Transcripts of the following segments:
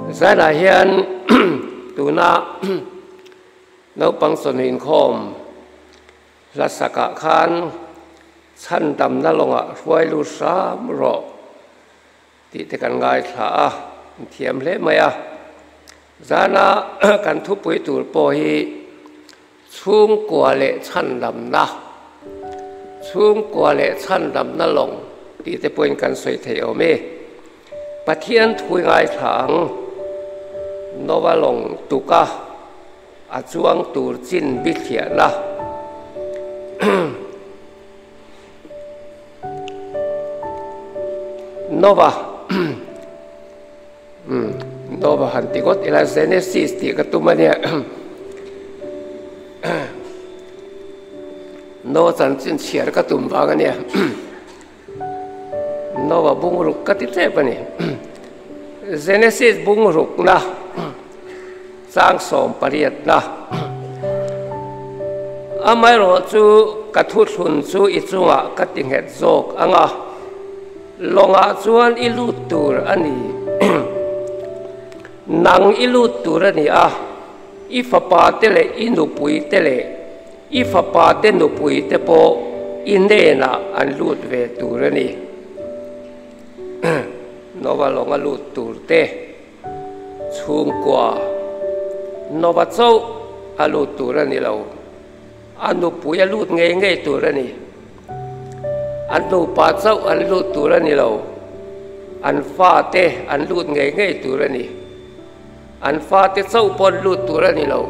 Zanah hian tuna naupang chawhnu inkhawm hla sakah khan chhandamna lawngah hruai lut hram rawh tih te kan ngaithla a, an thiam hle mai a. Zana kan thupui tur pawh hi chhungkua leh chhandamna, chhungkua leh chhandamna lawng tih te pawhin kan sawi thei awm e. Pathian thui ngaithla ang, Nova lawng tuka a chuang tur chin bithliahna. Nova Nova han ti ngawt ila Genesis tih ka tum a nia Nova chanchin chhiar ka tum vang a nia Nova bungruk ka ti tep a ni Genesis bungrukna Chang 18na. Amaherawhchu ka thuthlun chu i chungah ka ti nghet zawk ang a, lawngah chuan i lut tur a ni. Nang i lut tur a ni a, i fapa te leh i nupui te leh i fapa te nupui te pawh i hnenah an lut ve tur a ni. Nova lawnga lut tur te. Chhungkua Nova chauh a lut tur a ni lo, a nupui a lut ngei ngei tur a ni. An nupa chauh an lut tur a ni lo, an fate an lut ngei ngei tur a ni. An fate chauh pawh an lut tur a ni lo,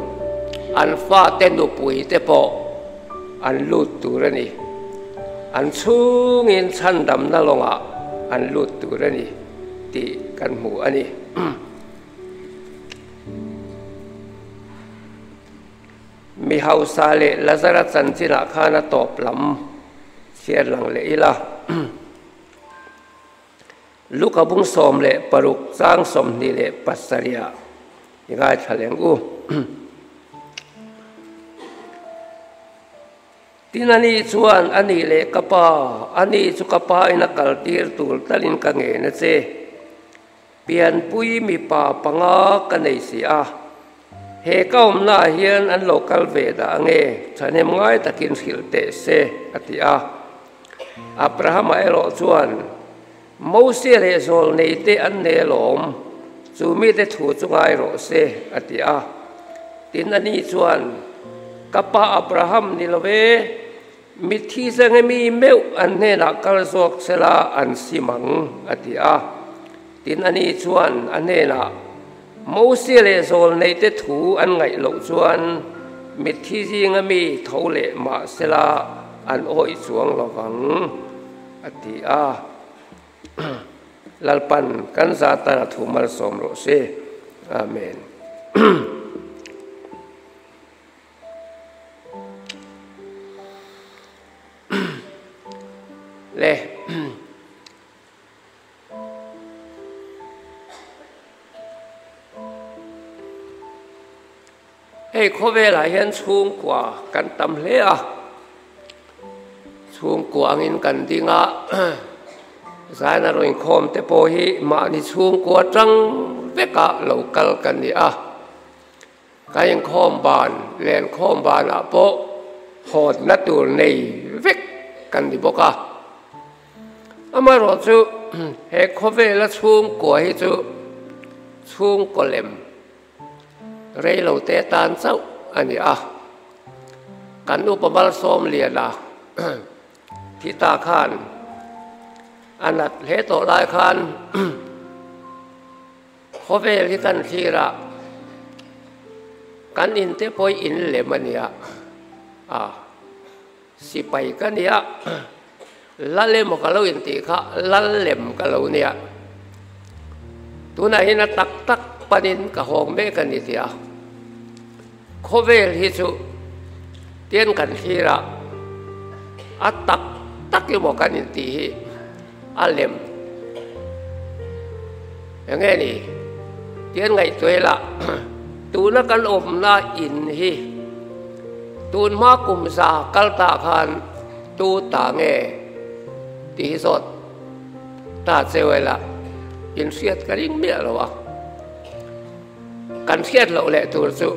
an fate nupui te pawh an lut tur a ni. An chhungin chhandamna lawngah an lut tur a ni. Tih kan hmu a ni. Mi hausa leh Lazara chanchinah khan a tawp lam chhiar lang leh ila. Luka bung 16 chang 27 ah i ngaithla leng u. Tin ani chuan, A nih leh ka pa, ani chu ka pa in a kal tir tur talin ka ngen a che. Pianpui mipa panga ka nei si a, he ka awmnaah hian an lo kal ve dah ange, thahnem ngai takin hrilh teh se, a ti a. Abrahama erawh chuan, Mosia leh zawlneite an nei alawm, chu mite thu chu ngai rawh se, a ti a. Tin, ani chuan, Ka pa Abraham ni lo e, mitthi zenge mi meuh an hnenah kal zawk sela an sim ang, a ti a. Tin, ani chuan a hnenah, Mosia leh zawlneite thu an ngaih loh chuan mitthi zinga mi tho leh mah sela an awih chuang lo vang. A ti a, Lalpan kan za tan a thu malsawm rawh se. Amen. Le. Hei khawvelah hian chhungkua kan tam hle a, chhungkua angin kan ding a, zaina rawn inkhawm te pawh hi mahni chhungkua tang veka lo kal kan ni a, kan inkhawm ban lenkhawm banah pawh hawtna tur nei vek kan ni bawk a. Amaherawhchu he khawvela chhungkua hi chu chhungkaw lem Reilote tan chauh a ni a, kan upa Malsawmliana thi ta khan a nat hle tawh lai khan khawvel hi kan thlir a, kan inte pawh in lem a nia, a sipai ka nia, lal emaw ka lo intih kha lal lem ka lo nia. Tunah hian a tak tak panin ka hawng mek a ni tih a, khawvel hi chu tian kan thlir a, a tak tak emaw kan intih hi a lem eng nge ni tian ngaihtuah ila tuna kan awmna in hi tun hma kum za kal ta khan tu ta nge tih hi zawt. Ta cheu ela, in hriat ka ring miah lo a. Kan hriat loh leh tur chu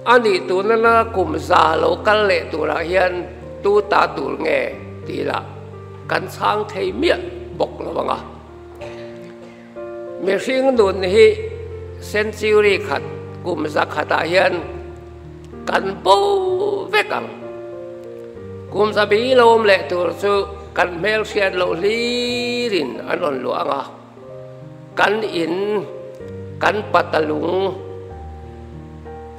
a nih tuna na kum za lo kal leh turah hian tu ta tur nge tih lah kan chhang thei miah bawk lo ang a. Mihring nun hi century khat kum za khatah hian kan bo vek ang. Kum za bi lo awm leh tur chu kan hmelhriat loh hlirin an rawn luah ang a. Kan in kan patalung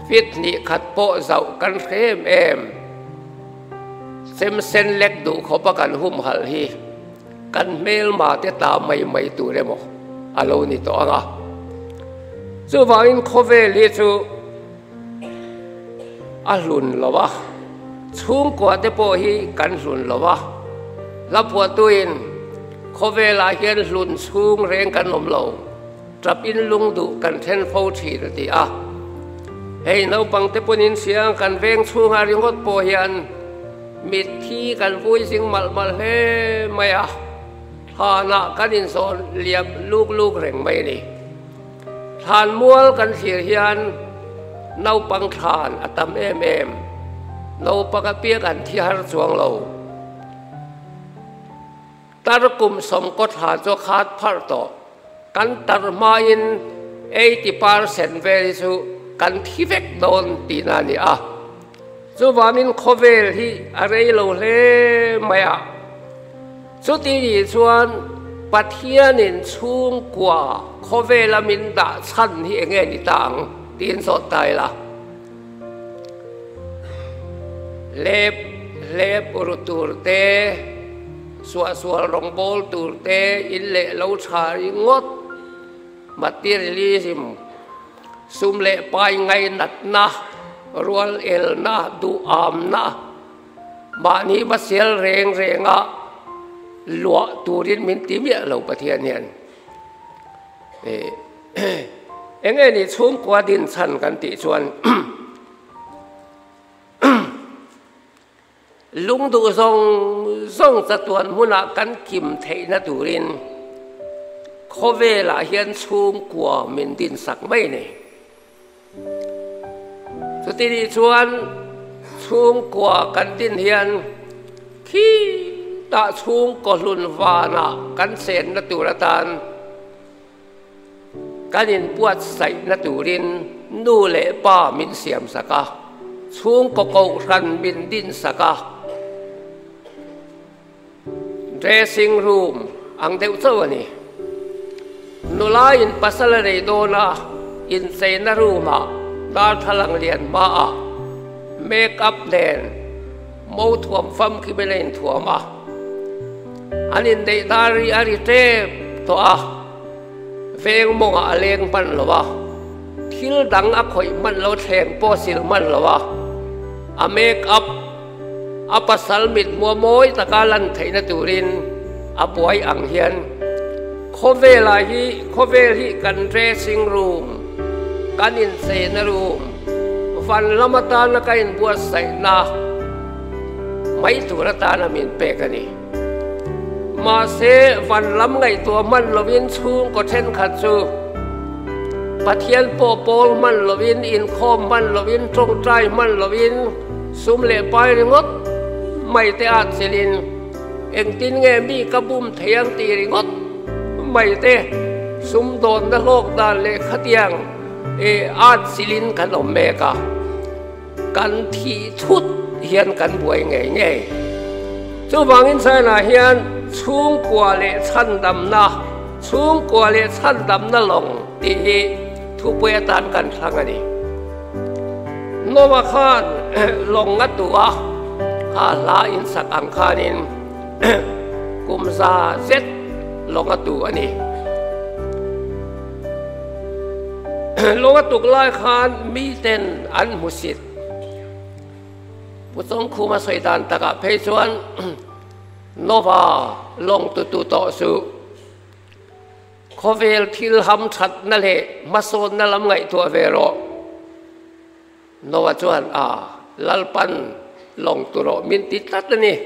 fit hnih khat pawh zauh kan hre em em. Chem sen lek duh khawpa kan humhalh hi kan hmelma te ta mai mai tur emaw a lo ni tawh ang a. Chuvangin khawvel hi chu a hlun lo a, chhungkua te pawh hi kan hlun lo a, hla phuahtuin khawvelah hian hlun chhung reng kan awm lo, tap in lung duh kan then fo thin a ti a. Hei naupang te pawhin siang kan veng chhungah ringawt pawh hian mitthi kan vui zing malh malh hle mai a, thlanah kan inzawn liam luk luk reng mai a ni. Thlan mual kan thlir hian naupang thlan a tam em em. Naupang apiang an thi har chuang lo. Tar kum sawmkaw thlan chu a khat pharh tawh. Kan tar hmain 80% vel hi chu kan thi vek dawn tihna a ni a. Chuvangin khawvel hi a rei lo hle mai a. Chuti nih chuan Pathianin chhungkua khawvela min dah chhan hi eng nge ni ta ang tiin zawt ta ila. Hlep hlep ru tur te, suahsual rawngbâwl tur te, in leh lo tha ringawt, materialism, Sum leh pai ngainatna, rual elna, duhamna, mahni va sel reng renga luah turin min ti miah lo Pathian hian. Eng nge ni chhungkua dinchhan kan tih chuan Lung duh zawng zawng chatuan hmunah kan kim theihna turin khawvelah hian chhungkua min dinsak mai a ni. Chuti nih chuan chhungkua kan din hian khitah chhungkaw hlun vanah kan chenna tur atan Kan inbuatsaihna turin nu leh pa min siamsak a, chhungkaw kohhran min dinsak a, dressing room ang deuh chauh a ni. Nula in pasal a nei dawn a, incheina room-ah darthlalang lian hmaah make up nen mo thuam famkhimin a inthuam a, an inneih dar ri a ri tep tawh a. Veng mawngah a leng hman lo a, thil dang a khawih hman lo, thleng pawh a sil hman lo a, a make up a pasal mithmua mawi taka lan theihna turin a buai ang hian khawvelah hi khawvel hi kan dressing room, kan incheina room, van lam atana ka inbuatsaihna mai tur atana min pek a ni. Mahse, van lam ngaihtuah hman lovin chhungkaw thenkhat chu Pathian pawh pawl hman lovin, inkhawm hman lovin, tawngtai hman lovin, sum leh pai ringawt mai te at chelin engtin nge mi ka bum thei ang tih ringawt mai te sumdawnna hlawk dan leh khatiang at chilin kan awm mek a. Kan thih thut hian kan buai ngei ngei. Chuvangin China hian chhungkua leh chhandamna, chhungkua leh chhandamna lawng tih hi thupui atan kan thlang a ni. Noah khan lawng a tuh a, kha hla insak ang khanin kum za zet lawng a tuh a ni. Lawng a tuk lai khan miten an hmu sit. Pu Chawngkhuma sawi dan takah phei chuan Nova lawng tutu tawh suh. Khawvel thil hamthatna leh hmasawnna lam ngaihtuah ve rawh. Noah chuan, A, Lalpan lawng tu rawh min ti tlat a ni.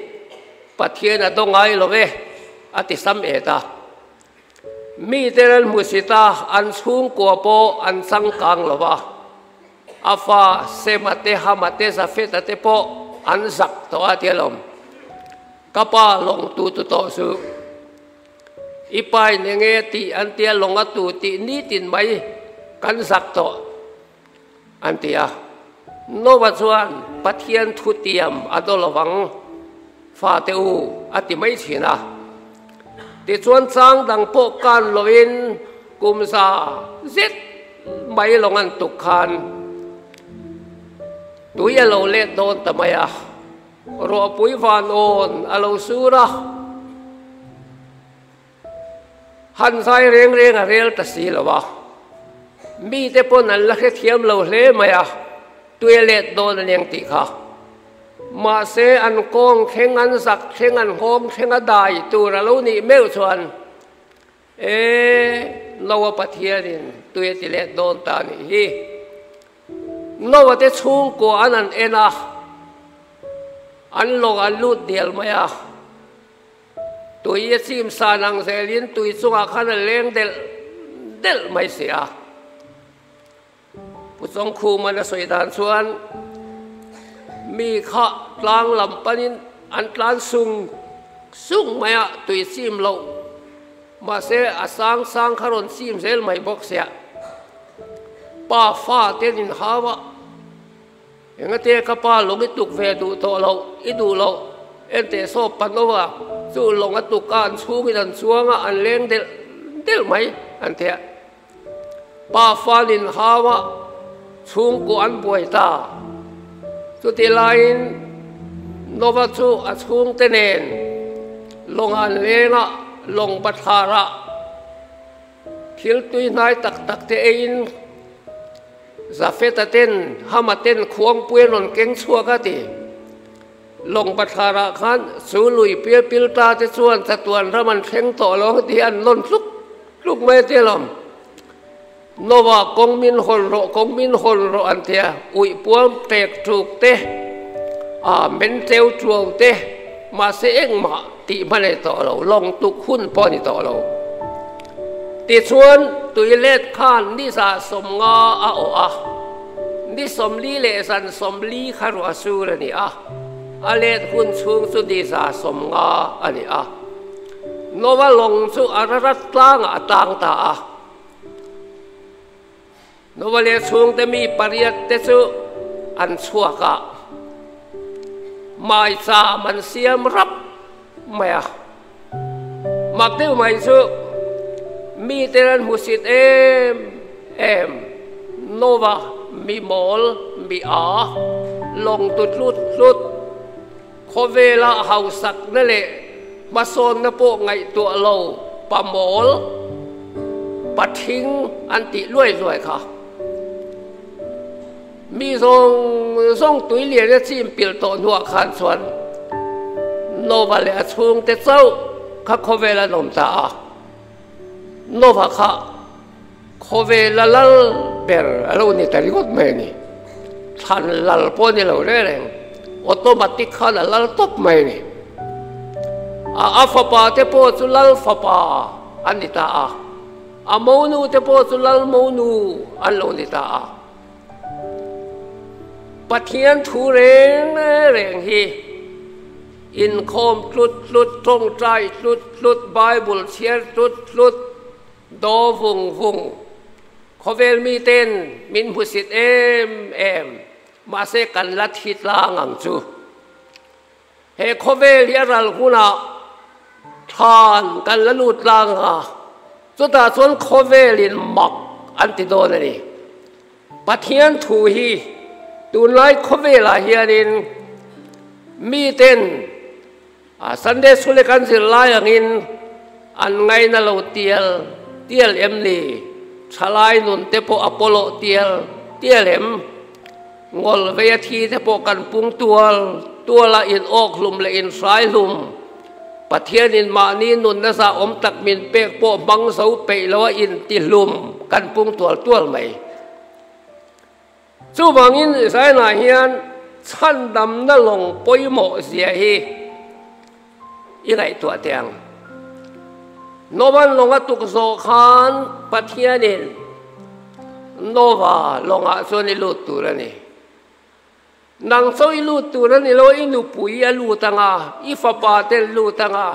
Pathian a do ngai lo ve, a ti sam et a. Mite an hmusit a, an chhungkua pawh an changkang lo va. A fa Sema te, Hama te, Jafeta te pawh an zak tawh a tia lawm. Ka pa lawng tu tu tawh suh. I pain enge tih an tia lawng a tu tih nitin mai kan zak tawh an ti a. Noah chuan Pathian thutiam a daw lovang fate u a ti mai thin a. Tichuan chang dang pawh kan loin kum za zet mai lawng an tuk khan tui a lo let dawn ta mai a. Ruahpui van awn a lo sur a, han zai reng reng a rel ta si lo a, mite pawn an la hrethiam lo hle mai a, tui a let dawn a niang tih kha. Mahse an kawng thleng, an zak thleng, an nghawng thleng a dai tur a lo nih meuh chuan E, Noah Pathianin tui a ti let dawn ta nih hi. Noah te chhungkua an an en a, an lawng an lut dial mai a. Tui a chim san ang zelin tui chungah khan a leng delh delh mai si a. Pu Chawngkhuman a sawi dan chuan mi kha tlang lam panin an tlan sung sung mai a, tui chim loh mahse a sang sang kha rawn chim zel mai bawk sia. Pa fa te an inhau a, engate ka pa lawng i tuk ve duh tawh loh, i duh loh enteh sawp pa no a, chu lawng a tuk a an chhungin an chuang a, an leng delh delh mai an ti a. Pa falin haua chhungkaw an buai ta. Chuti laiin Nova chu a chhungte nen lawng an leng a, lawng bathlarah thil tui hnai tak tak te eiin Jafeta ten Hama ten khuangpui an rawn keng chhuak a ti. Lawng bathlarah khan chu lui pil pil ta te chuan chatuan ram an thleng tawh lo tih an lawn tluk tluk mai a ti alawm. Noah kawng min hawn rawh, kawng min hawn rawh an ti a, uih puam tek tuk te, aa men teu tuau te, mahse engmah tih hma nei tawh lo, lawng tuk hun pawh a ni tawh lo. Tichuan tuilet khan ni 50 a awh a. Ni 40 leh zan 40 kha ruah sur a ni a, a let hun chhung chu ni 150 a ni a. Noah lawng chu Ararat tlangah a tang ta a. Noah leh chhungte mi pariat te chu an chhuak a, maicham an siam rap mai a. Mak deuh mai chu mite an hmusit em em, Nova mi mawl mi a lawng tu tlut tlut, khawvela hausakna leh hmasawnna pawh ngaihtuah lo pa mawl pa thing an tih luai luai kha. Mi zawng zawng tui lian a chim pilh tawh hnuah khan chuan Nova leh a chhungte chauh kha khawvel an awm ta a. Nova kha khawvela lal ber a lo ni ta ringawt mai a ni. Thlan lal pawh a ni lo reng reng, automatic khan a lal tawp mai a ni. A a fapa te pawh chu lal fapa an ni ta a. A monu te pawh chu lal monu an lo ni ta a. Pathian thu reng reng hi inkhawm tlut tlut, tawngtai tlut tlut, Bible chhiar tlut tlut, daw vung vung, khawvel miten min hmusit em em, mahse kan la thi tlang ang chu. He khawvel hi a ral hunah thlan kan la lut tlang a, chutah chuan khawvelin mak an ti dawn a ni. Pathian thu hi tunlai khawvelah hianin miten Sunday School e kan zir lai angin an ngaina lo tial tial em ni? Thalai nun te pawh a pawlawh tial tial em? Ngawl vei a thi te pawh kan pung tual tual a in awk hlum leh in hrai hlum. Pathianin mahni nunna zah awm tak min pek pawh hmang zo peih lo a in ti hlum kan pung tual tual mai. Chuvangin Israel-ah hian chhandamna lawng pawimawh zia hi i ngaihtuah teh ang. Novan lawng a tuk zawh khan Pathianin. Nova lawngah chuan i lut tur a ni. Nang chaw i lut tur a ni lo, i nupui a lut ang a, i fapa te an lut ang a,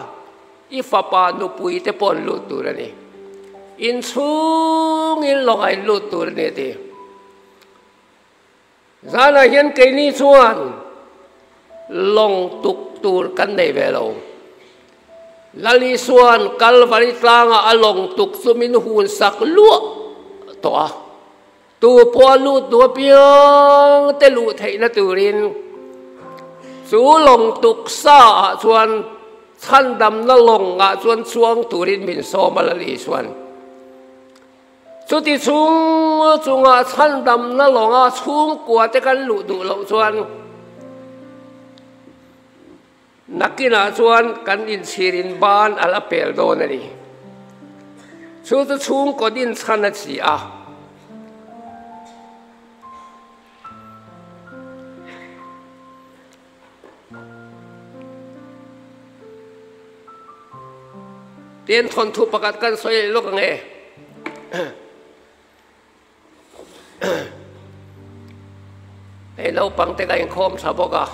i fapa nupui te pawh an lut tur a ni. Inchhungin lawngah in lut tur a ni a ti. Zanah hian keini chuan lawng tuk tur kan nei ve lo. Lal Isua'n Kalvari tlangah a lawng tuk chu min hun sak luah tawh a. Tu pawh a lut duh apiang te luh theihna turin chu lawng tuk saah chuan chhandamna lawngah chuan chuang turin min sawm a Lal Isua'n. Chuti chung chunga chhandamna lawnga chhungkua te kan luh duh loh chuan nakinah chuan kan inchhirin ban a la pel dawn a ni. Chu chu chhungkaw din chhan a chi a. Tin thawnthu pakhat kan sawi lawk ang e. Hei naupang te ka inkhawm tha bawk a.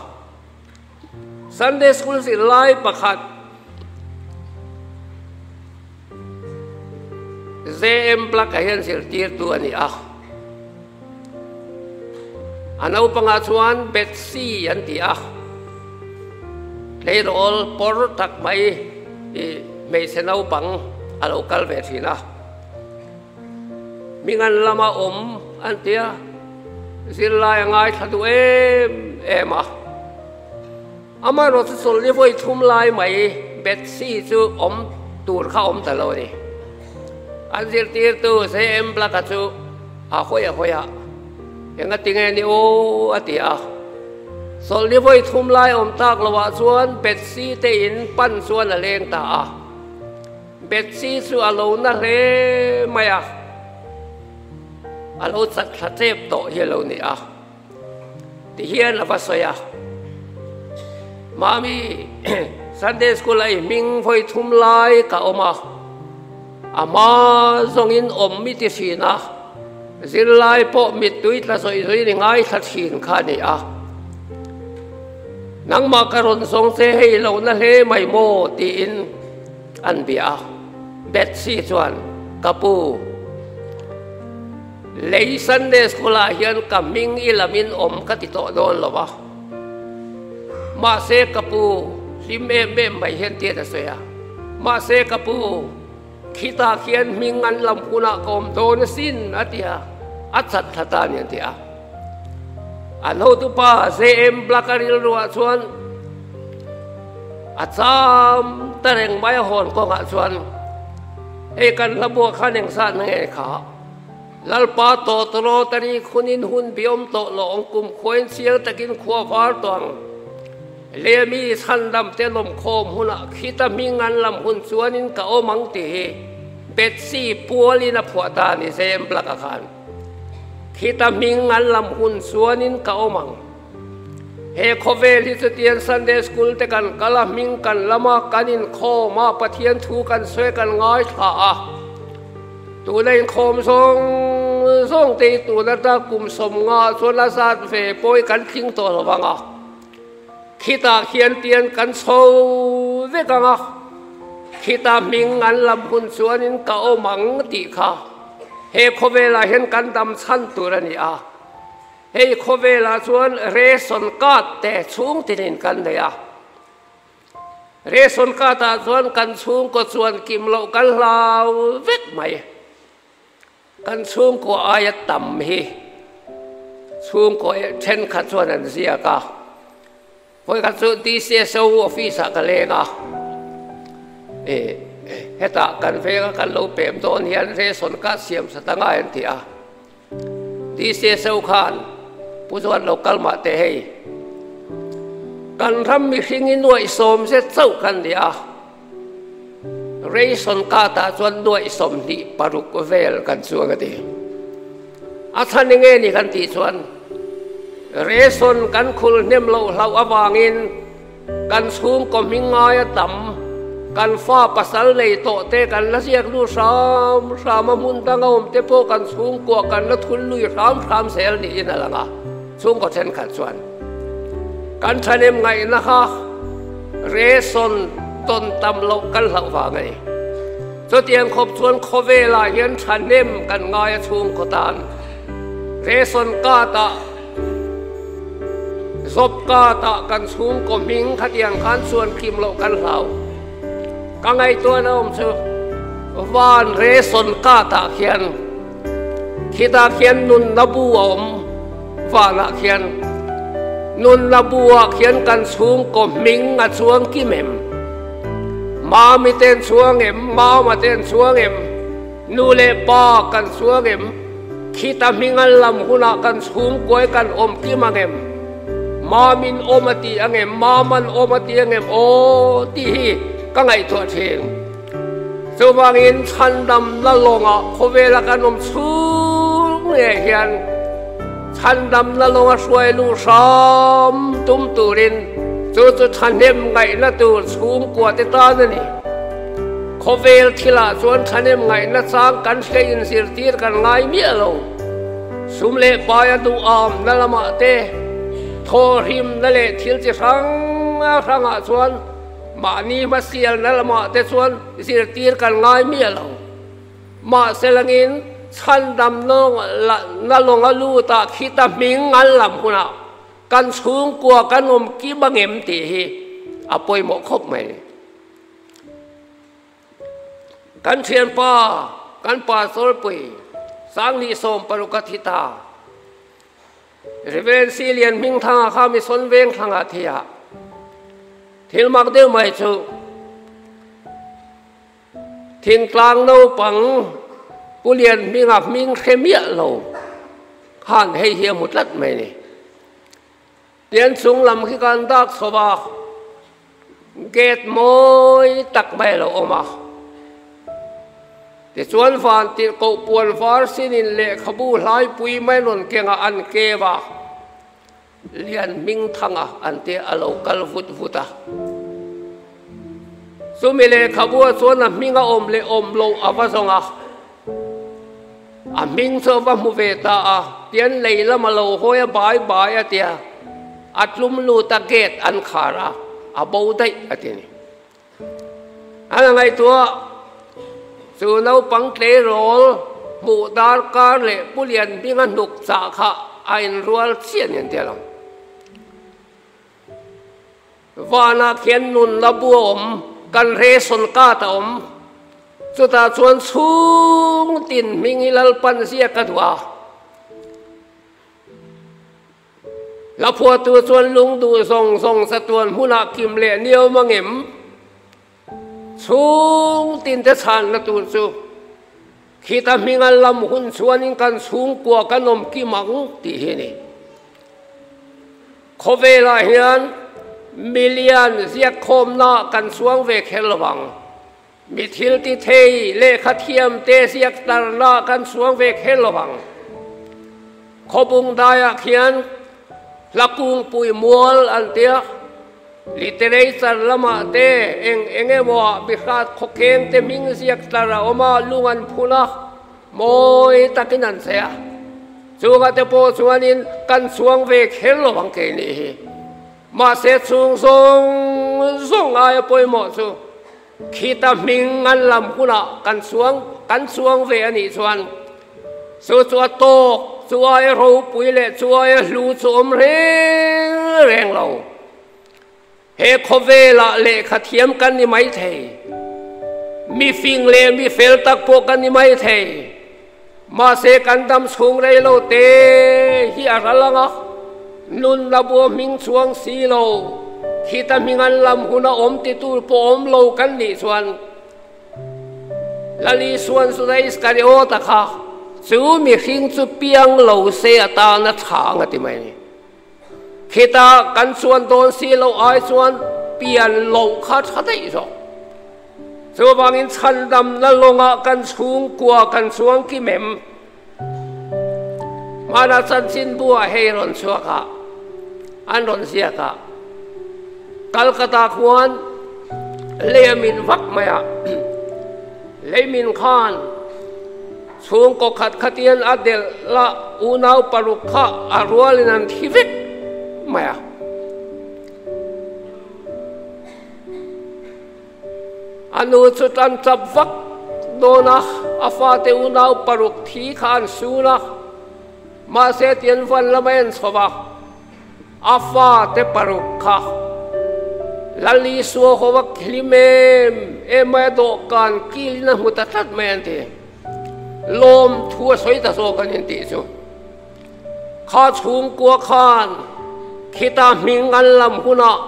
Sunday school zirlai pakhat JM Black-a hian zirtirtu a ni a. A naupangah chuan Betsy an ti a, tleirawl pawr tak mai i hmeichhe naupang a lo kal ve thin a. Mingan lama awm an ti a, zirlai a ngaithla duh em em a. Amaherawh chu chawlhni vawi thum lai mai Betsy chu awm tur kha awm ta lo a ni. An zirtirtu JM Black-a chu a hawi a hawi a, Enga tinge ni aw? a ti a. Chawlhni vawi thum lai awm tak loah chuan Betsy te in pan chuan a leng ta a. Betsy chu a lo na hle mai a, a lo chat thla tep tawh hi a lo ni a. Ti hian a va sawi a, Mami, Sunday School a i hming vawi thum lai ka awm a, a hma zawngin awm mi ti thin a, zirlai pawh mittui tla zawih zawih ni ngaithla thin kha a ni a. Nangmah ka rawn zawng che hei lo na hle mai maw? tiin an bia a. Betsy chuan, Ka pu, Lei Sunday School ah hian ka hming i lamin awm ka ti tawh dawn lo a, mahse ka pu hlim em em mai hian tiat a sawi a, mahse ka pu khitah khian hming an lam hunah ka awm dawn asin a ti a, a chat thla ta a ni an ti a. An hotupa JM Black a rilruah chuan a cham ta reng mai a hawn kawngah chuan hei kan hla buah khan engzat na nge kha? Lalpa tawtawraw tari khunin hun biawm tawh lawng kum khuain chiang takin khua var tawh ang. Lemi chhandam te lawmkhawm hunah khita hming an lam hun chuanin ka awm ang tih hi Betsy pualin a phuah ta a ni Zem Black-a khan. Khita hming an lam hun chuanin ka awm ang. He khawvel hi chutiang Sunday School te kan kal a, hming kan lam a, kan inkhawm a, Pathian thu kan sawi kan ngaithla a. Tuna inkhawm zawng zawng te hi tun ata kum 50 chuan a zat ve pawh hi kan tling tawh lo vang a. Khitah khian tian kan chho vek ang a, khita hming an lam hun chuanin ka awm ang tih kha he khawvelah hian kan dam chhan tur a ni a. Hei khawvelah chuan ration card te chhung tinin kan nei a. Ration card ah chuan kan chhungkaw chuan kim loh kan hlau vek mai. Kan chhungkaw aia tam hi chhungkaw thenkhat chuan an ziak a. Vawikhat chu DCSO office ah ka leng a, hetah kan venga kan lo pem dawn hian ration card siam sa ta ngai an ti a. DCSO khan Pu Zuan lo kal mah teh hei, kan ram mihring hi nuaih 10 zet chauh kan ni a, ration card ah chuan nuaih 26 vel kan chuang a ti. A chhan eng nge ni kan tih chuan ration kan khul hnem loh hlauh avangin kan chhungkaw hming ngaia tam Kan fa pasal nei tawh te kan la ziak lut hram hram a, hmun danga awm te pawh kan chhungkua kan la thul lui hram hram zel niin a lang a, chhungkaw thenkhat chuan kan thahnem ngaihna kha resawn tawn tam loh kan hlauh vang a ni. Chutiang khawp chuan khawvelah hian thahnem kan ngai a chhungkaw tan resawn katah Zawp katah kan chhungkaw hming khatiang khan chuan kim loh kan hlau. Ka ngaihtuahna awm chu van resawn katah khian khitah khian nunna bu a awm vanah khian nunna buah khian kan chhungkaw hming a chuang kim em? Mami te an chuang em? Mama te an chuang em? Nu leh pa kan chuang em? Khita hming an lam hunah kan chhungkuai kan awm kim ang em? Mamin awm a ti ang em? Maman awm a ti ang em? Aw tih hi ka ngaihtuah thin. Chuvangin chhandamna lawngah khawvela kan awm chhung ngei hian chhandamna lawnga hruai luh hram tum turin chu chu thahnem ngaihna tur chhungkua te tan a ni. Khawvel thilah chuan thahnem ngaihna chang kan hre inzirtir kan ngai miah lo. Sum leh paia duhamna lamah te, thawhrimna leh thil chi hrang hrangah chuan mahni hmasialna lamah te chuan zirtir kan ngai miah lo. Mahse langin chhandam na lawnga lutah khita hming an lam hunah kan chhungkua kan awm kim angem tih hi a pawimawh khawp mai. Kan thianpa, kan pastor pui Sanghnih 60 a thi ta. Reverend Si Lian Hmingthanga kha Mission Vengthlang ah thi a. Thil mak deuh mai chu thingtlang naupang Pu Lian Hminga hming hre miah lo khan hei hi a hmu tlat mai ni. Pian chung lam khi kan dak chho a, gate mawi tak mai a lo awm a. Tichuan van tirhkoh puan var sinin lehkhabu hlaipui mai rawn kengah an keu a, Lian Hmingthanga an tia a lo kal vut vut a. Chumi lehkhabu ah chuan a hming a awm leh awm loh a va zawng a. A hming chu a va hmu ve ta a, tian lei lam a lo hawi a bai bai a tia, a tlum lut a gate an khar a, a bo daih a ti ni. An a ngaihtuah chu naupang tleirawl hmuh darkar leh Pu Lianhminga hnuk chah kha a inrual chiah ni an ti alawm. Vanah khian nun la bu a awm, kan ration card a awm. Chutah chuan chhung tin hming hi Lalpan ziak a duh a. Hlaphuahtu chuan lung duh zawng zawng chatuan hmunah kim leh niau mangem chhung tin te chhanna tur chu khita hminga lam hun chuanin kan chhungkua kan awm kim ang tih hi a ni. Khawvelah hian million ziakkhawmna kan chuang ve kher lo vang. Mi thil ti thei lehkha thiam te ziak tarna kan chuang ve kher lo vang. Khawbung daiah khian hla kungpui mual an tia, literature lamah te eng eng emaw ah mihrat khawkheng te hming ziak tar a awm a, lung an phun a, mawi takin an che a. Chunga te pawh chuanin kan chuang ve kher lo ang kei nih hi. Mahse chung zawng zawng aia pawimawh chu khita hming an lam hunah kan chuang kan chuang ve a nih chuan chu chu a tawk, chu aia ropui leh chu aia hlu chu awm reng reng lo. He khawvelah lehkha thiam kan ni mai thei, mi fing leh mi fel tak pawh kan ni mai thei. Mahse kan dam chhung rei lo te hi a ral ang a, nunna bua hming chuang si lo, khita hming an lam huna awm ti tur pawh awm lo kan nih chuan Lali Suan Juda Iskariota kha chu mihring chu piang lo se atana tha ang a ti mai a ni. Khita kan chuan dawn si loh ai chuan pian loh kha tha daih zawk. Chuvangin chhandamna lawngah kan chhungkua kan chuang kim em? Hmana chanchinbu ah hei rawn chhuak a, an rawn ziak a. Kolkata khuan. Lei a min vak mai a, lei min khan chhungkaw khat khatian a delh la unau paruk kha a rualin an thi vek mai a. A nu chu tan chap vak dawn a, a fate unau paruk thi kha an sun a, mahse tian van lam a en chho va. A fate paruk kha Lal Isua ho a hlim em em mai a, dawhkan kilin a hmu ta tlat mai an ti. Lawm thu a sawi ta zawk an intih chu. Kha chhungkua khan khita hming an lam hunah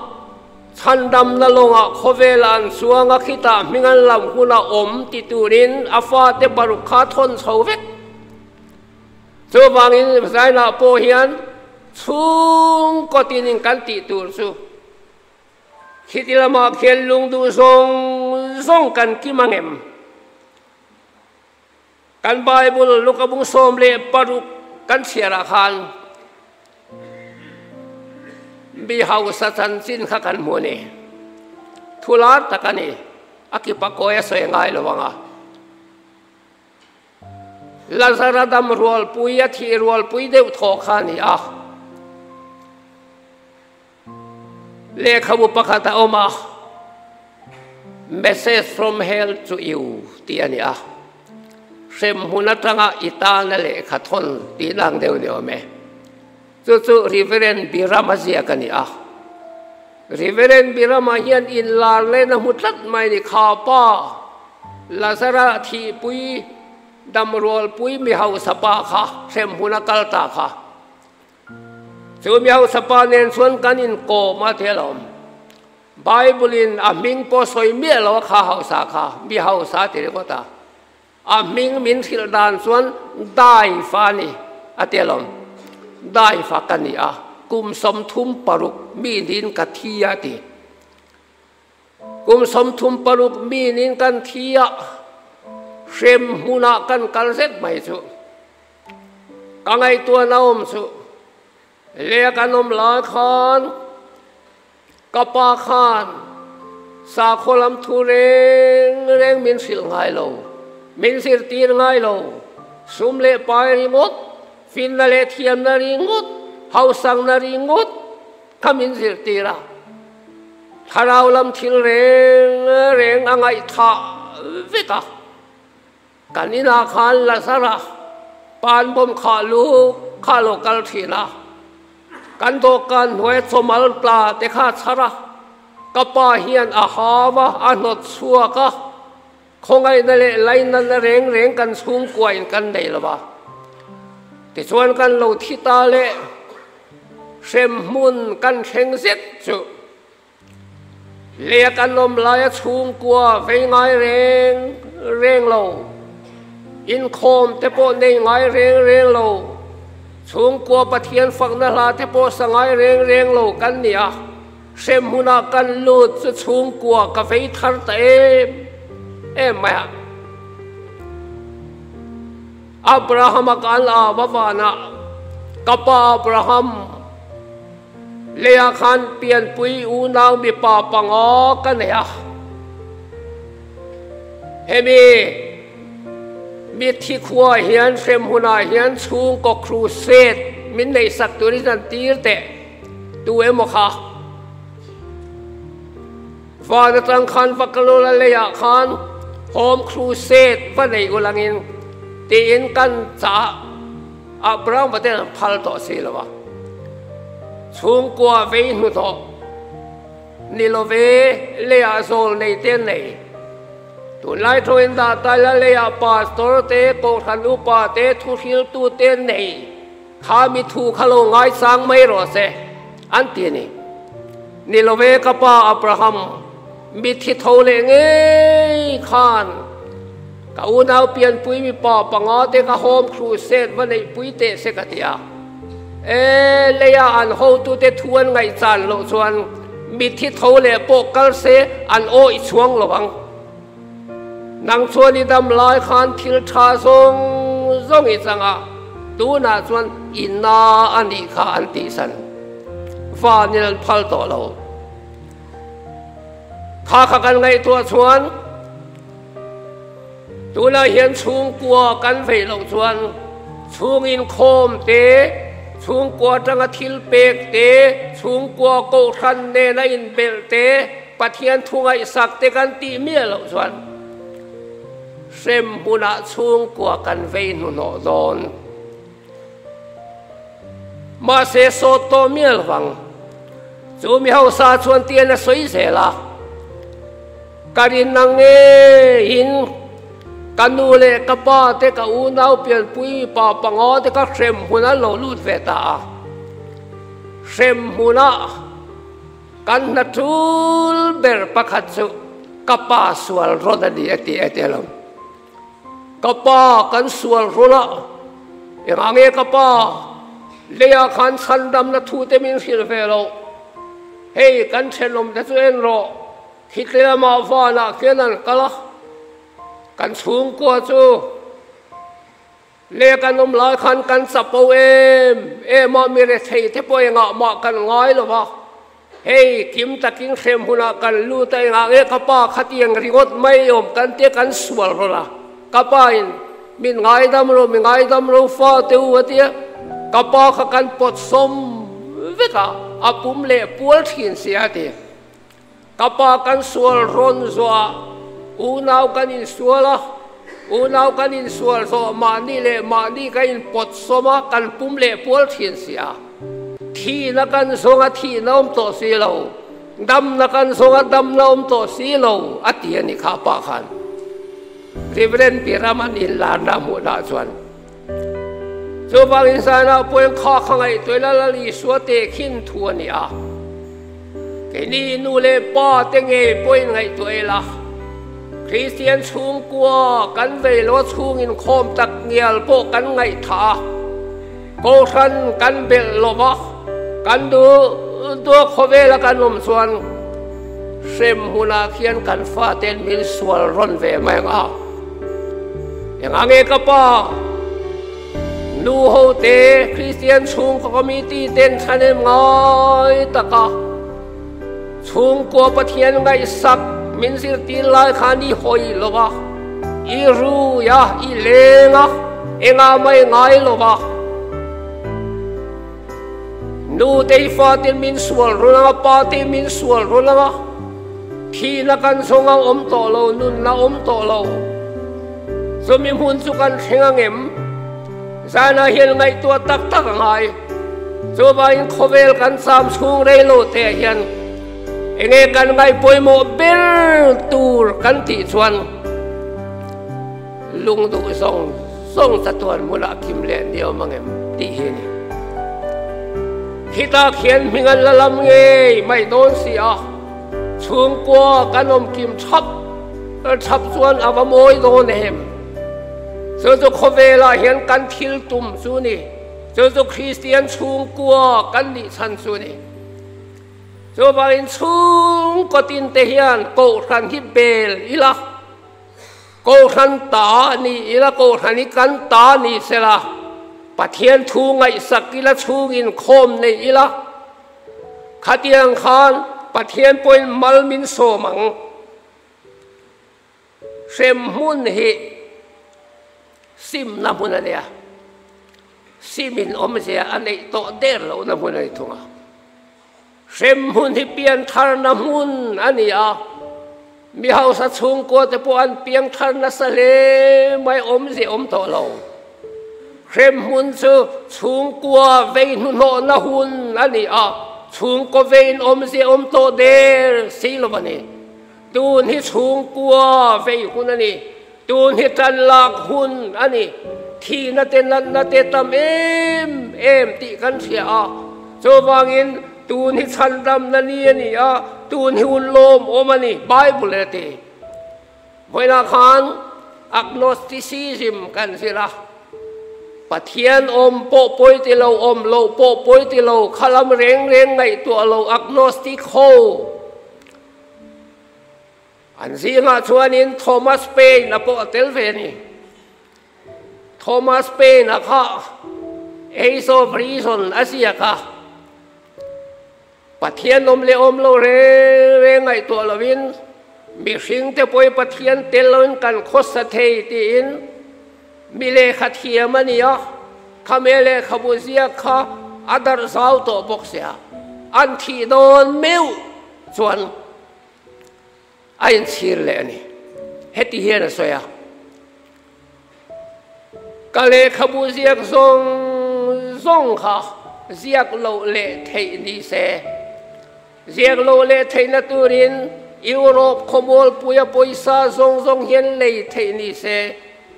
chhandamna lawngah khawvelah an chuang a, khita hming an lam hunah awm ti turin a fate paruk kha a thawn chho vek. Chuvangin Zainah pawh hian chhungkaw tinin kan tih tur chu khiti lamah khian lung duh zawng zawng kan kim ang em? Kan Bible Luka bung 16 kan chhiarah khan mi hausa chanchin kha kan hmu a ni. Thu lar tak a ni. A kipa kawi a sawi ngai lo ang a. Lazara dam rualpui a thih rualpui deuh thaw kha a ni a. Lehkhabu pakhat a awm a, Message from Hell to You tih a ni a. Hremhmun atanga i tana lehkha thawn tih lang deuh ni awm e. Chu chu Reverend Birama ziak a ni a. Reverend Birama hian inlar lehna hmu tlat mai ni kha pa Lazara thihpui damrualpui mi hausa pa kha hremhmun a kal ta kha. Chu mi hausa pa nen chuan kan inkawm a ti alawm. Bible-in a hming pawh sawi miah lo a kha hausa kha mi hausa a ti ringawt a. A hming min hrilh dan chuan Daifa a ni, a ti alawm. Daifa ka ni a, kum 36 mi niin ka thi a, a ti. Kum 36 mi niin kan thi a, hrem hmunah kan kal zet mai chu. Ka ngaihtuahna awm chu, leh kan awm lai khan Ka pa khan sakhaw lam thu reng reng min hrilh ngai lo, min zirtir ngai lo. Sum leh pai ringawt, finna leh thiamna ringawt, hausangna ringawt kha min zirtir a. Thlarau lam thil reng reng a ngaihthah vek a. Kan inah khan Lazara pan bawm khah lu kha a lo kal thin a, kan dawhkan hnuaia chawmal tla te kha a chhar a, ka pa hian a hau a, a hnawt chhuak a, khawngaihna leh lainatna reng reng kan chhungkuain kan nei lo va. Tichuan kan lo thi ta leh hremhmun kan thleng zet chu. Leh kan awm laia chhungkua vei ngai reng reng lo, inkhawm te pawh nei ngai reng reng lo, chhungkua Pathian fakna hla te pawh sa ngai reng reng lo kan ni a, hrem hmunah kan lut chu chhungkua ka vei thar ta em em mai a. Abraham-a kan au a vanah, Ka pa Abraham, Leiah khan pianpui unau mipa panga ka nei a. Hemi mitthi khuaah hian hrem hunah hian chhungkaw crusade min neihsak turin an tir teh tu emaw kha. Van atang khan va kal ula leiah khan home crusade va nei ulangin tiin kan chah. Abraham ten an phal tawh si lo a, chhungkua vei hnu tawh ni lo ve, leiah zawl nei te an nei. Tunlai thawin dah ta ila leiah pastor te, kohhran upa te, thuhriltu te an nei. Kha mi thu kha lo ngaisang mai rawh se an ti a ni. Ni lo ve ka pa Abraham, mithi tho leh ngei khan Ka unau pianpui mipa panga te ka home crusade va neihpui teh se ka ti a. E, leia an hotute thu an ngaihchan loh chuan mithi tho leh pawh kal se an awih chhuang lo ang. Nang chuan i dam lai khan thil tha zawng zawng i chang a, tunah chuan i na a nih kha an tihsan. Vanin an phal tawh lo. Kha kha kan ngaihtuah chuan tunah hian chhungkua kan vei loh chuan chhung inkhawm te, chhungkua atanga thil pek te, chhungkua kohhran nena inbelh te, Pathian thu ngaihsak te kan tih miah loh chuan hrem hmunah chhungkua kan vei hnuhnawh dawn. Mahse sawt tawh mial vang. Chu mi hausa chuan tian a sawi zel a, Ka rin ang ngeiin ka nu leh ka pa te ka unau pianpui mipa panga te ka hrem hmun an lo lut ve ta a. Hrem hmunah kan hna tul ber pakhat chu ka pa sual rawn a ni a ti a ti lo. Ka pa kan sual rul a, engah nge ka pa leiah khan chhandamna thu te min hrilh ve loh? Hei kan thenawm te chu en rawh, khite lamah vanah khian an kal a, kan chhungkua chu leh kan awm lai khan kan chapo em em a, mi rethei te pawh engah mah kan ngai lo va. Hei, kim takin hrem hunah kan lut a, engah nge ka pa khatiang ringawt mai awm kan tia kan sual rawlh a, ka pa in min ngaidam ro, mi ngaidam ro fa te u a tia, ka pa kha kan pawt sawm vek a, a pum leh pual thin si a ti. Ka pa kan sual rawn zawhah unau kan insual a, unau kan insual zawh mahni leh mahni kan inpawt sawm a, kan pum leh pual thin si a. Thihna kan zawng a thihna awm tawh si lo, damna kan zawng a damna awm tawh si lo, a ti a ni kha pa khan. Reverend Biraman inlarna a hmuhna chuan, Chuvangin zanah pawhin kha kha ngaihtuah ila Lal Isua tehkhin thu a ni a. Keini nu leh pa te ngei pawhin ngaihtuah ila, Kristian chhungkua kan vei lo a chhungin khawm tak ngial pawh kan ngaihthah a, Kohhran kan belh lo va, kan duh duh khawvela kan awm chuan hrem hmunah khian kan faten min sual rawn ve mai ang a. Engah nge ka pa? Nu ho te Kristian chhungkaw committee ten thahnem ngai taka chhungkua Pathian ngaihsak min zirtir lai khan i hawi lo va, i rui a, i leng a, engah mai ngai lo va. Nu te i fatin min sual run ang a, pa te min sual run ang a, thihna kan zawng a awm tawh lo, nunna awm tawh lo. Chumi hmun chu kan thleng ang em? Zanah hian ngaihtuah tak tak a ngai. Chuvangin khawvel kan cham chhung rei lo te ah hian enge kan ngaih pawimawh ber tur kan tih chuan lung duh zawng zawng chatuan hmunah kim leh ni awm ang em tih hi a ni. Khitah khian hming an la lam ngei mai dawn si a. Chhungkua kan awm kim thap thap chuan a va mawi dawn em? Chu chu khawvelah hian kan thil tum chu ni. Chu chu Kristian chhungkua kan nih chhan chu ni. Chuvangin chhungkaw tin te hian Kohhran hi bel ila, Kohhran ta ni ila, Kohhran hi kan ta ni sela, Pathian thu ngaihsak ila, chhungin khawm nei ila, Khatiang khan Pathian pawhin mal min sawm ang. Hrem hmun hi simna hmun a nia. Simin awmzia a neih tawh der lohna hmun a ni thung a. Hrem hmun hi piantharna hmun a ni a. Mi hausa chhungkua te pawh an piangthar nasa hle mai, awmzia awm tawh lo. Hremhmun chu chhungkua vei hnuhnawhna hun a ni a, chhungkaw veiin awmzia awm tawh der si lo a ni. Tun hi chhungkua vei hun a ni, tun hi tan lak hun a ni. Thihna te natna te tam em em tih kan hria a, chuvangin tun hi chhandamna ni a ni a, tun hi hun lawmawm a ni, Bible a ti. Vawiinah khan Agnosticism kan zir a, Pathian awm pawh pawi ti lo, awm loh pawh pawi ti lo, khalam reng reng ngaihtuah lo Agnostic ho an zingah chuanin Thomas Paine a pawh a tel ve a ni. Thomas Paine a kha Age of Reason a ziak a, Pathian awm leh awm lo reng reng ngaihtuah lovin. Mihringte pawhin Pathian tel loin kan khawsa thei tiin mi lehkha thiam a ni a, khami lehkhabu ziak kha a darh zau tawh bawk sia, an thih dawn meuh chuan a inchhir leh a ni. Heti hian a sawi a, Ka lehkhabu ziak zawng zawng kha ziak loh leh theih ni se. Ziak loh leh theihna turin Europe khawmualpuia pawisa zawng zawng hian lei theih ni se.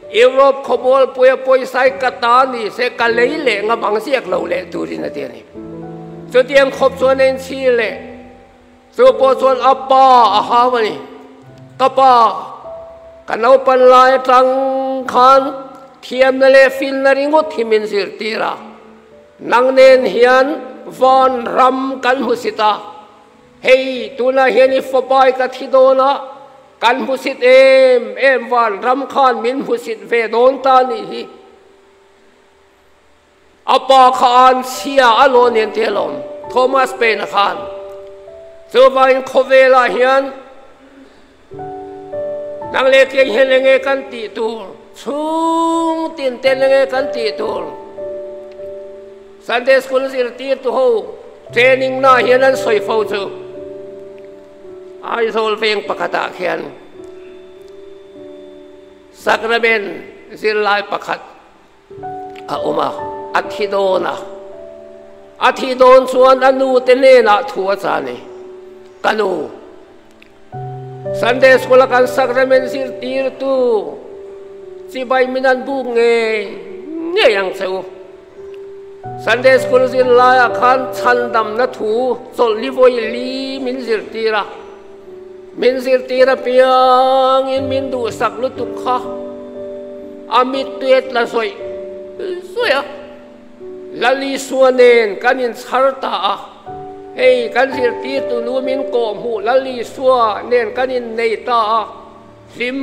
Europe khawmualpuia pawisa hi ka ta ni se, ka lei leh ngam ang ziak loh leh turin a ti a ni. Chutiang khawp chuan a inchhir leh. Chu pawh chuan a pa a hau a ni. Ka pa, ka naupan lai atang khan thiamna leh finna ringawt hi min zirtir a. Nang nen hian van ram kan hmusit a. Hei, tunah hian i fapa i ka thi dawn a, kan hmusit em em van ram khan min hmusit ve dawn ta nih hi. A pa kha an chhia a law nen te alawm, Thomas Paine khan. Chuvangin khawvelah hian nang leh kei hian enge kan tih tur, chhung tin ten enge kan tih tur. Sunday School zirtirtu ho training na hian an sawi fo chu. Aizawl veng pakhatah khian Sacrament zirlai pakhat a awm a, a thi dawn a. A thih dawn chuan a nu te hnenah thu a cha ni. Ka nu, Sunday School a kan sacrament zirtirtu chibai min an buk ngei ngei ang che u. Sunday School zir laiah khan chhandamna thu chawlh li vawi li min zirtir a. Min zirtir apiangin min duhsak lutuk kha a mittui a tla zawih zawih a. Lalisua nen kan inchhar ta a, hei kan zirtirtu nu min kawhhmuh Lalisua nen kan innei ta a, hlim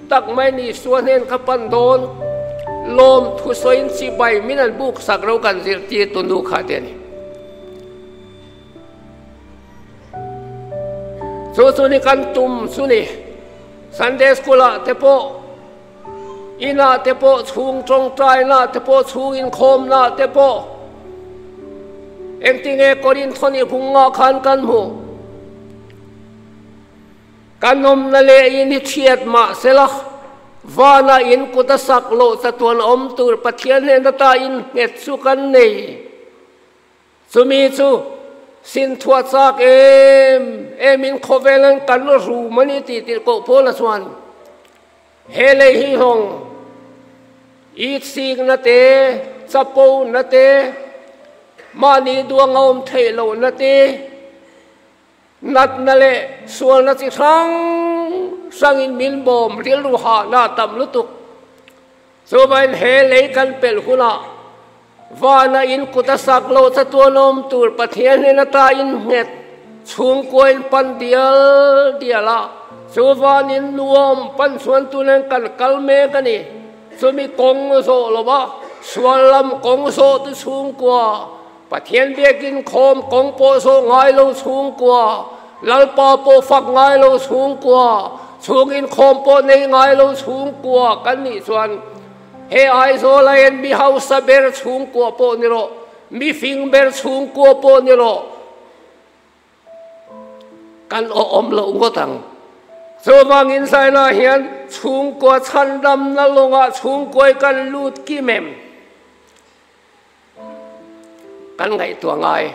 tak mai ni Isua hnen kha pan dawn lawm thusawiin chibai min an buksak ro kan zirtirtu nu kha te a ni. Chu chu ni kan tum chu ni. Sunday School ah te pawh, inah te pawh, chhung tawngtaina te pawh, chhung inkhawmna te pawh, engtinge Korinthoni hmunga khan kan hmuh? Kan awmna leh in hi chhiat mah sela, vana in kut a sak loh chatuan awm tur Pathian hnen ata innghet chu kan nei. Chumi chu sinthuah chak em emin khawvel an kan rum a ni tih tirhkoh Paula chuan he lei hi hawng itsikna te, chapona te, mahni duang a awm theih lohna te, natna leh sualna chi hrang hrangin min bawm rilru hahna a tam lutuk. Chuvain he lei kan pelh hunah vana in kut a sak loh chatuan awm tur Pathian hnen ata innghet chhungkuain pan dial dial a, chuvanin nuam pan chuan tunen kan kal mek a ni. Chumi kawng zawh lova sual lam kawng zawh tu chhungkua Pathian biakin khawm kawng pawh zawh ngai lo chhungkua, Lalpa pawh fak ngai lo chhungkua, chhungin khawm pawh nei ngai lo chhungkua kan nih chuan he Aizawl a en mi hausa ber chhungkua pawh ni rawh, mi fing ber chhungkua pawh ni rawh, Kan awm loh ngawt ang. Chuvangin Zaina hian chhungkua chhandamna lawngah chhungkuai kan lut kim em? Kan ngaihtuah ngai.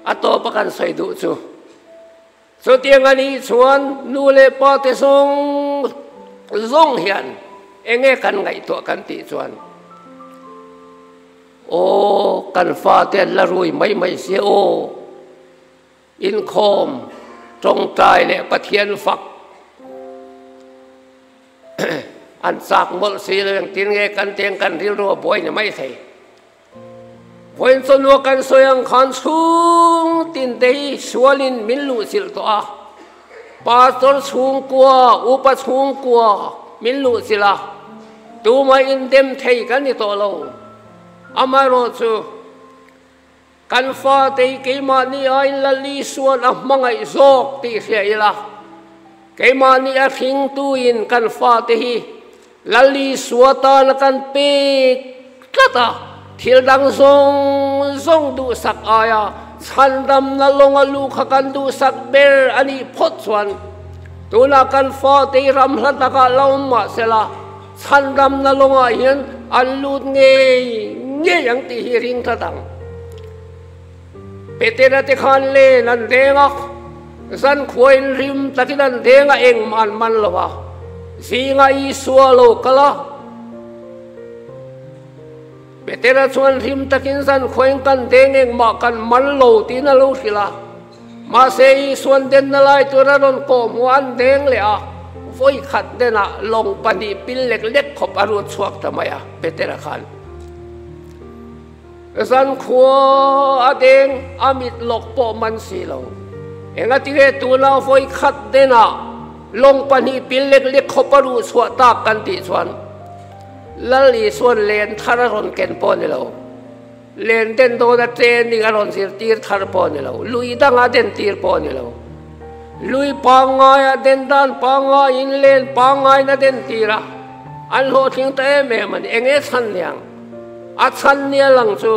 A tawp a kan sawi duh chu. Chutiang a nih chuan nu leh pa te zawng zawng hian eng nge kan ngaihtuah kan tih chuan aw kan fate an la rui mai mai sia aw inkhawm tawngtai leh Pathian fak An chak mawlh si lo engtin nge kan teng kan rilru a buai ni mai thei. Vawiin chawlua kan sawi ang khan chhung tin te hi sualin min luhchilh tawh a. Pastor chhungkua, upa chhungkua min luhchilh a, tumah indem thei kan ni tawh lo. Amaherawhchu. Kan fate hi keimahni aiin Lal Isua'n a hmangaih zawk tih hria ila, keimahni a hringtuin kan fate hi Lal Isua tana kan pek tlat a, thil dang zawng zawng duhsak aia chhandamna lawnga lu kha kan duhsak ber a nih phawt chuan tunah kan fate hi ram hla takah la awm mah sela chhandamna lawngah hian an lut ngei ngei ang tih hi ring tlat ang. Petera te khan len an deng a, zankhuain rim takin an deng a, engmah an man lo a. Zinga Isua a lo kal a, Petera chuan rim takin zankhuain kan deng engmah kan man lo tiin a lo hrilh a. Mahse Isuan denna lai tur a rawn kawh hmuh an deng leh a, vawi khat denah lawng pahnih pil lek lek khawp a rut chhuak ta mai a, Petera khan. Zankhua a deng a mit lawk pawh man si lo. Engatinge tuna vawi khat denah lawng pahnih pil lek lek khawp a ruh chhuah tak kan tih chuan Lal Isuan len thar a rawn ken pawh a ni lo. Len den dawn a training a rawn zirtir thar pawh a ni lo. Lui danga den tir pawh a ni lo. Lui pangngaia den dan pangngaiin len pangngaiin a den tir a, an hlawhtling ta em em a ni. Enge chhan niang? A chhan nia lang chu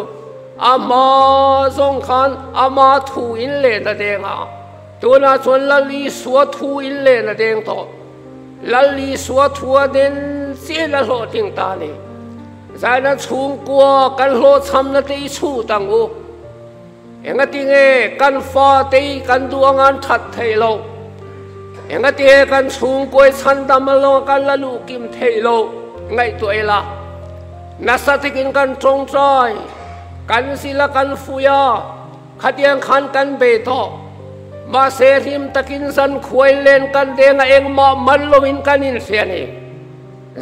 a hma zawng khan ama thu in len a deng a, tunah chuan Lal Isua thu in len a deng tawh. Lal Isua thu a den chian a hlawhtling ta a ni. Zaina chhungkua kan hlawhchhamna te i chhut ang u. Engatinge kan fate i kan duh anga an that theih loh? Engatinge kan chhungkua i chhandam alawng a kan la luh kim theih loh? Ngaihtuah ila, nasa takin kan tawngtai, kan zil a, kan fuih a, khatiang khan kan bei tawh. Mahse hlim takin zan khuai len kan deng a, engmah man loin kan inhria a ni.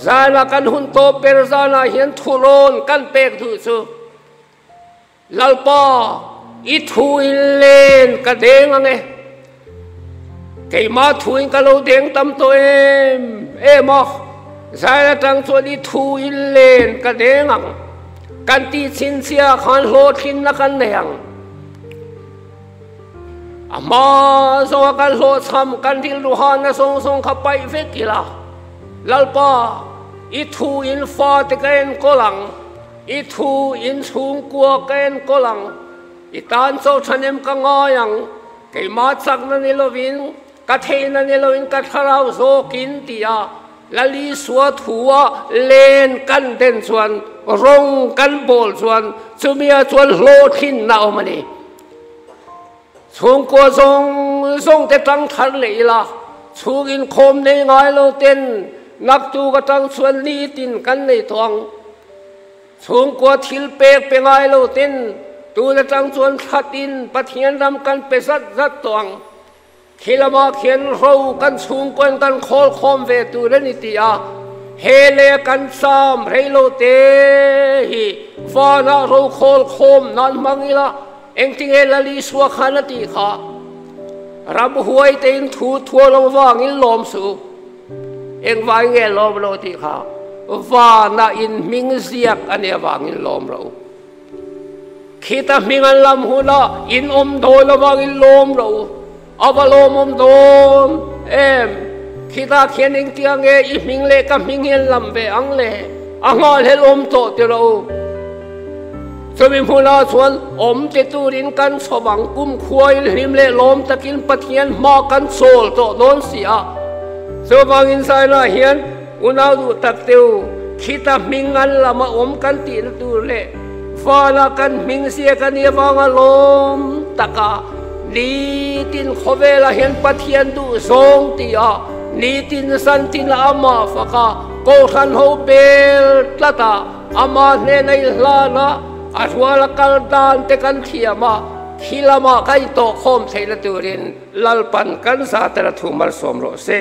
Zana kan hun tawp ber zanah hian thurawn kan pek duh chu. Lalpa, i thu in len ka deng ang e. Keimah thu in ka lo deng tam tawh em em a, zai atang chuan i thu in len ka deng ang. Kan tih chhinchhiah khan hlawhtlinna kan nei ang. A hma zawnga kan hlawhchham kan rilru hana zawng zawng kha paih vek ila, Lalpa, i thu in fate ka enkawl ang. I thu in chhungkua ka enkawl ang, i tan chaw thahnem ka ngai ang, keimah chakna ni lovin, ka theihna ni lovin ka thlarau zawkin tia Lal Isua thua len kan den chuan rawng kan bawl chuan chumia chuan hlawhtlinna a awm a ni. Chhungkua zawng zawng te tang thar leh ila, chhung inkhawm nei ngai lo ten naktuk atang chuan nitin kan nei tawh ang. Chhungkua thil pek pe ngai lo ten tun atang chuan thlatin Pathian ram kan pe zat zat tawh ang. Khi lamah khian ro kan chhungkuain kan khawl khawm ve tur a ni ti a, he leh kan cham rei lo te hi vanah ro khawl khawm nan hmang ila engtinge Lal Isua khan a tih kha? Ramhuai tein thu thual lo vangin lawm suh u. Engvai nge lawm lo tih kha vanah in hming ziak a nih avangin lawm rawh u. Khita hming an lam hunah in awm dawn avangin lawm rawh u. A va lawmawm dawn em? Khita khian engtia nge i hming leh ka hming hi an lam ve ang le? A nghahhlelh awm tawh ti rawh u. Chumi hmunah chuan awm ti turin kan chhawp ang, kumkhuain hlim leh lawm takin Pathian hma kan chawl tawh dawn si a. Chuvangin zainah hian unau duh tak te u, khita hming an lama awm kan tihna tur leh vana kan hming ziak a nih avanga lawm taka nitin khawvelah hian Pathian duh zawng tia nitin zantin amah faka Kohhran ho bel tlat a, Ama hnena i hlan a, a ruala kal dan te kan thiam a, khi lamah ka intawhkhawm theihna turin Lalpan kan zatera thu malsawm rawh se.